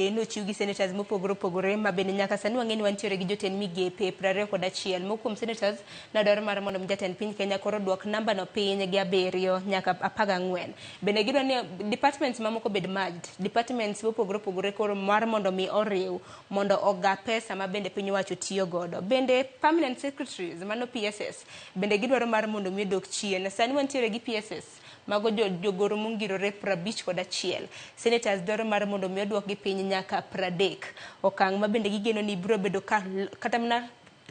Nochiw gi senators mopogore opogore ma bende nyaka sani wang'e ni wantiere gi jotend migepe 21. Moko kuom senators nodwaro mar mondo mi jatend piny Kenya koro duok namba no piny gi abiriyo nyaka 14. Bende gidwa ni departments mamoko bed merged. Departments mopogore opogore koro mar mondo mi oriw mondo oga pesa ma bende piny owacho tiyo godo. Bende permanent secretaries mano PSS bende gidwaro mar mondo mi odok chien. Sani wantiere gi PSS mago jogoro mongirore 51. Senators dwaro mar mondo mi oduokgi piny nyaka 30. Okang' ma bende gigeno ni biro bedo ka kata mana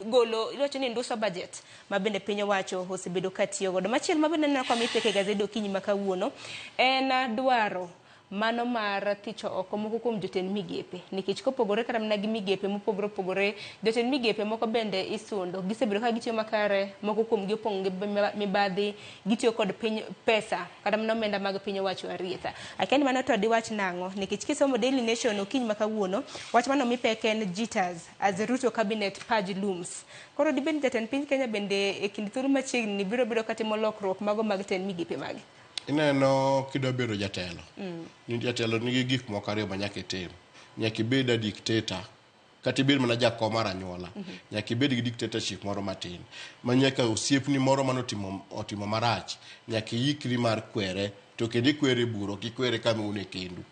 golo iwacho ni nduso budget ma bende piny owacho osebedo ka tiyo godo. Machielo ma bende aneno ka omi pek e gazed okinyi ma kawuono en dwaro mano mar thicho oko moko kuom jotend migepe nikech kopogore kata mana gi migepe mopogore opogore, jotend migepe moko bende isundo gisebedo ka gitiyo makare, moko kuom gi opong' gi mibadhi, gitiyo kod piny pesa kata mana omenda mag piny owacho arietha. Akia ni mano to diwach nang'o nikech kisomo Daily Nation okinyi ma kawuono, wach mano mi pek en jitters as Ruto cabinet purge looms. Koro dibed ni jatend piny Kenya bende e kind thuolo machiegni ni biro bedo katimo lokruok mago mag tend migepe mage. Ineno kidwa bedo jatelo. Ni jatelo nigi gik moko ariyo ma nyaka itim. Nyaka ibed a dictator kata ibed mana jakom mar anyuola. Nyaka ibed gi dictatorship moro matin. Ma nyaka osiepni moro mane otimo marach, nyaka iikri mar kwere to kendo ikwere e bura ok ikwere kama un e kendu.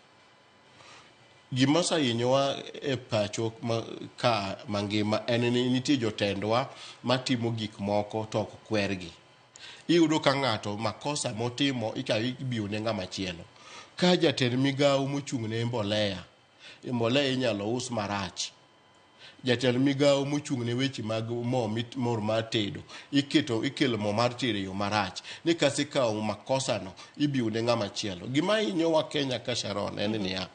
Gima osehinyowa e pacho ka mangima en ni nitie jotendwa matimo gik moko to ok kwergi. Iyudo ka ng'ato makosa motimo ikawo ibiyo ne ng'ama chielo. Ka jatend migawo mochung' ne mbolea, mbolea inyalo us marach. Jatend migawo mochung' ne weche mag mo mor mar tedo, iketo ikelo mo mar tedo e yo marach. Ni kasikawo makosa no ibiyo ne ng'ama chielo. Gima hinyowa Kenya ka Sharon en niya,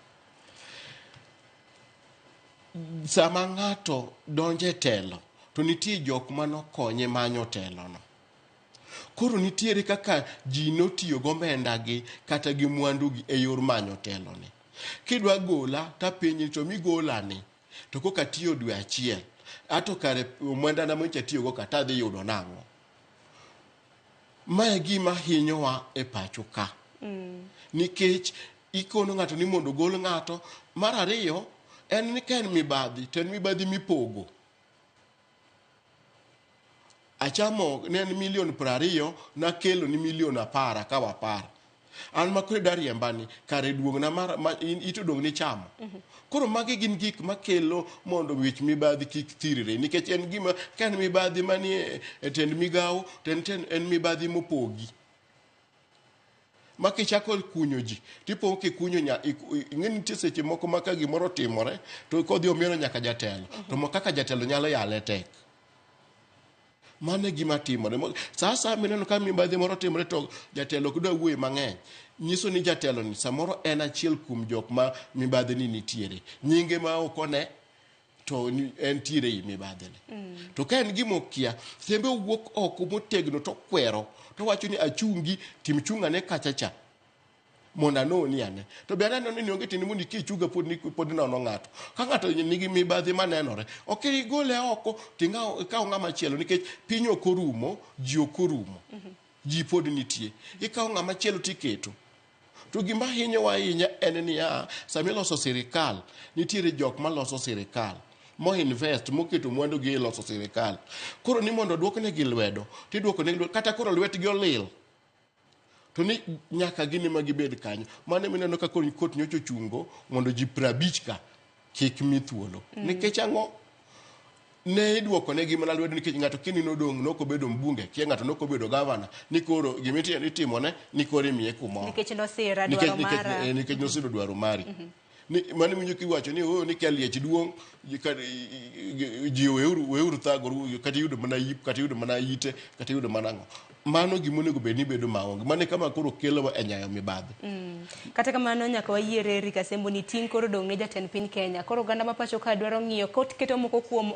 sama ng'ato donjo e telo to nitie jok manokonye manyo telo no. Koro nitiere kaka ji notiyo gomenda gi kata gi mwandu gi e yor manyo telo ni. Kidwa gola tapenji to migola ni to koka atiyo dwe achiel ato kare omenda na manyocha atiyo go ka tadhi yudo nang'o? Ma e gima hinyowa e pacho ka. Nikech ikono ng'ato ni mondo ogol ng'ato. Mar ariyo en ni ka en mibadhi to en mibadhi mipogo. Achamo ne en milion 20 nakelo ni milion 10 akawo 10. An ma koro idwa riemba ni kare duong'na mar ma, ito dong' ni chamo. Koro magi gin gik makelo mondo wich mibadhi kik thirre nikech en gima ka en mibadhi manie e tend migawo to en mibadhi mopogi. Ma kichako kunyo ji tipo kikunyo nya ing'e nitie seche moko ma ka gimoro otimore to kodhi omieno nyaka jatelo to ma kaka jatelo nyalo yale tek. Mano e gima timore. Sa asaya mineno ka mibadhi moro timore to jatelo ok dwa wuoyo mang'eny, nyiso ni jatelo ni samoro en achiel kuom jok ma mibadhi ni nitiere. Nyinge ma ok one to entiere ei mibadhi ni. To ka en gima okia, sembe owuok oko motegno to okwero to owacho ni achungi tim chung' ane kacha cha mondo anoni ane. To be aneno ni onge tiende mondo ichunga pod ni pod inono ng'ato. Ka ng'ato nigi mibadhi manenore, ok igole oko to ikaw ng'ama chielo nikech piny ok orumo, ji ok orumo. Ji pod nitie. Ikawo ng'ama chielo tiketo. To gima hinyowa ahinya en niya, sama iloso sirikal, nitiere jok maloso sirikal mo invest moketo mwandu gi e loso sirikal. Koro ni mondo oduoknegi lwedo, tiduoko negi lwedo kata koro lwetgi olil. To ni nyaka gin ema gibed kanyo. Mano ema ineno ka koro kot nyocha ochungo mondo ji 50 ka kik mi thuolo. Nikech ang'o? Ne iduoko negi mana lwedo nikech ng'ato kini nodong' nok obedo mbunge, kia ng'ato nok obedo gavana, ni koro gima itimone ni koro imiye kumoro. Nikech nosira dwaro mara. Nikech nosiro dwaro mari. Ni mano winjo kiwacho ni oh ni kia liech duong' ji weuru weuru thagoru kata iyudo mana yip kata iyudo mana ite kata iyudo mana ang'o. Mano gima onego bed ni bedo maonge. Mano e kama koro kelowa e nyayo mibadhi. Kata kamano nyaka wayiere Eric Asembo ni ting' koro dong' ne jatend piny Kenya. Koro oganda ma pacho ka dwaro ng'iyo koketo moko kuom